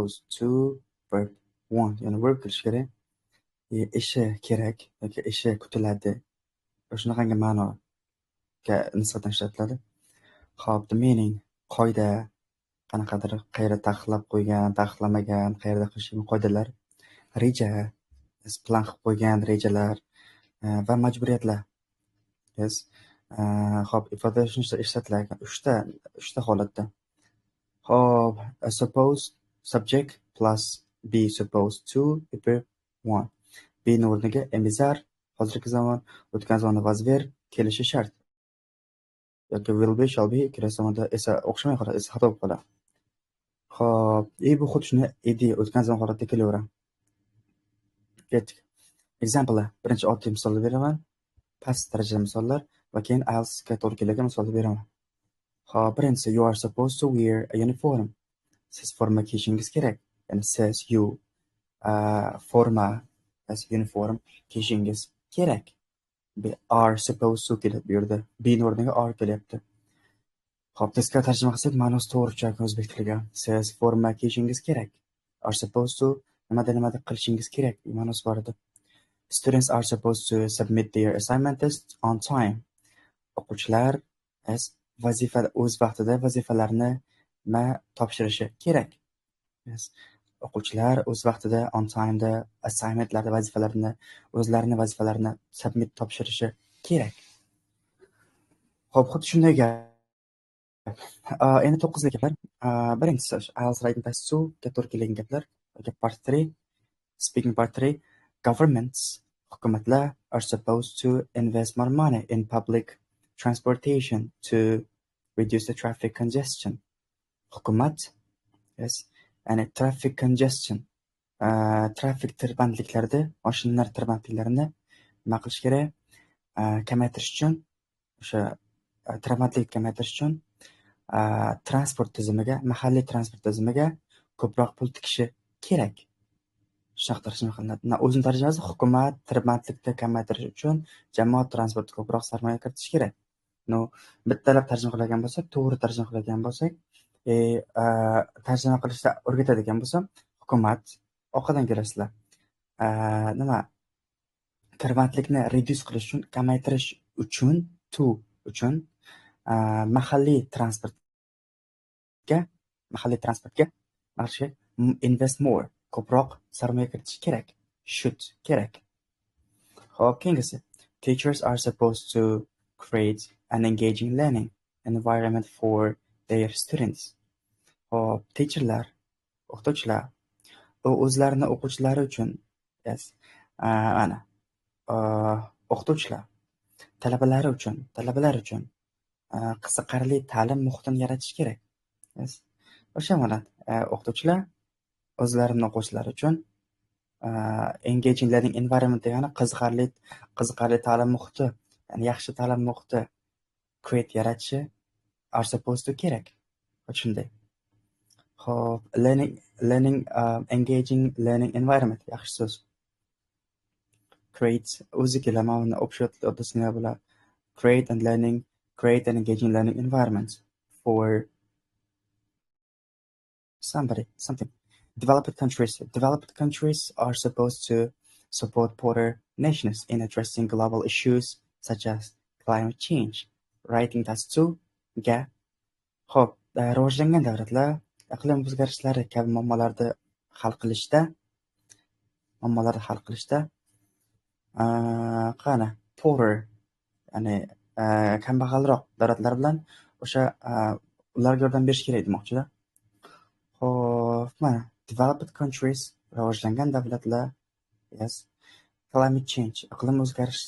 Supposed to, verb one, ya'ni verb kelishi kerak. Ishi kerak yoki ishi kutiladi. Shunaqangi ma'noga nisbatan ishlatiladi. Xo'p, the meaning: qoida, qanaqadir qayerda taqiqlab qo'ygan, taqiqlamagan, qayerda qilish qoidalar, reja, plan qilib qo'ygan rejalar va majburiyatlar. Yes. Xo'p, ifodalash uchun ishlatilar ekan uchta holatda. Xo'p, suppose, subject plus be supposed to, verb one. Be ni o'rniga am, is, are hozirgi zamon, o'tgan zamonda was, were kelishi shart. Yoki will be, shall be kelasi zamonda esa o'xshamay qoladi, esa xato bo'lib qoladi. Xo'p, и bu xuddi shunday ed o'tgan zamon holatda kelaveradi. Ketdik. Example, birinchi oddiy misolni beraman. Past darajali misollar va keyin IELTSga to'g'ri keladigan misolni beraman. Xo'p, birinchisi: You are supposed to wear a uniform. Siz forma kiyishingiz kerak. Ya'ni siz, you, forma, as uniform kiyishingiz kerak. Be, are supposed to keladi bu yerda. Be ni o'rniga are kelyapti. Xo'p, teskari tarjima qilsak, ma'nosi to'g'ri tushar o'zbek tiliga. Siz forma kiyishingiz kerak. Are supposed to, nimada nimadir qilishingiz kerak ma'nosi bor edi. Students are supposed to submit their assignments on time. O'quvchilar as vazifa o'z vaqtida vazifalarni nima topshirishi kerak. Yes. O'quvchilar o'z vaqtida, on time'da assignmentlarni, vazifalarni, o'zlarini vazifalarini submit, topshirishi kerak. Xo'p, xuddi shunday gap. Endi to'qqizli gaplar. Birinchisi IELTS Writing Test 2 ga to'g'ri kelgan gaplar yoki part 3, speaking part 3. Governments, hukumatlar, are supposed to invest more money in public transportation to reduce the traffic congestion. Hukumat, yes, ya'ni traffic congestion, trafik tirbandliklarida, mashinalar tirbandliklarini nima qilish kerak? Kamaytirish uchun, o'sha tirbandlikni kamaytirish uchun transport tizimiga, mahalliy transport tizimiga ko'proq pul tikishi kerak. Shunaqa tarjima qilinadi. O'zini tarjimasi: hukumat tirbandlikni kamaytirish uchun jamoat transportiga ko'proq sarmoya kiritish kerak. Но, bittalab tarjima qiladigan bo'lsak, to'g'ri tarjima qiladigan bo'lsak, tarjima qilishda o'rgatadigan bo'lsam, hukumat, orqadan kelasizlar. Nima? Tirbandlikni reduce qilish uchun, kamaytirish uchun, to uchun mahalliy transportga nima qilish kerak? Invest more, ko'proq sarmoya kiritish kerak. Should, kerak. Xo'p, keyingisi. Teachers are supposed to create an engaging learning environment for their students. Xo'p, teacherlar, o'qituvchilar o'zlarini o'quvchilari uchun, yes, ana, o'qituvchilar talabalar uchun qiziqarli ta'lim muhitini yaratish kerak. Yes. O'sha mana, o'qituvchilar o'zlarini o'quvchilari uchun engaging learning environment degani qiziqarli ta'lim muhiti, ya'ni yaxshi ta'lim muhiti create, yaratishi, are supposed to, kerak. Shunday. Xo'p, learning, engaging learning environment yaxshi so'z. Create o'zi keladi, mana buni общий bo'ladi. Create and engaging learning environment for somebody, something. Developed countries are supposed to support poorer nations in addressing global issues such as climate change. Writing task 2 ga. Xo'p, rivojlangan davlatlar iqlim o'zgarishlari kabi muammolarni hal qilishda, qani, poorer, ya'ni kambag'alroq davlatlar bilan o'sha ularga yordam berish kerak demoqchida. Xo'p, mana developed countries, rivojlangan davlatlar, yes, climate change, iqlim o'zgarishi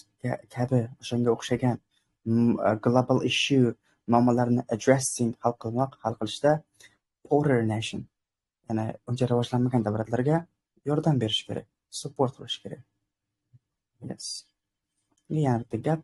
kabi, o'shanga o'xshagan global issue, muammolarni addressing, hal qilmoq, hal qilishda poorer nation, ya'ni uncha rivojlanmagan davlatlarga yordam berish kerak, support qilish kerak. Yes. Yana bitta gap.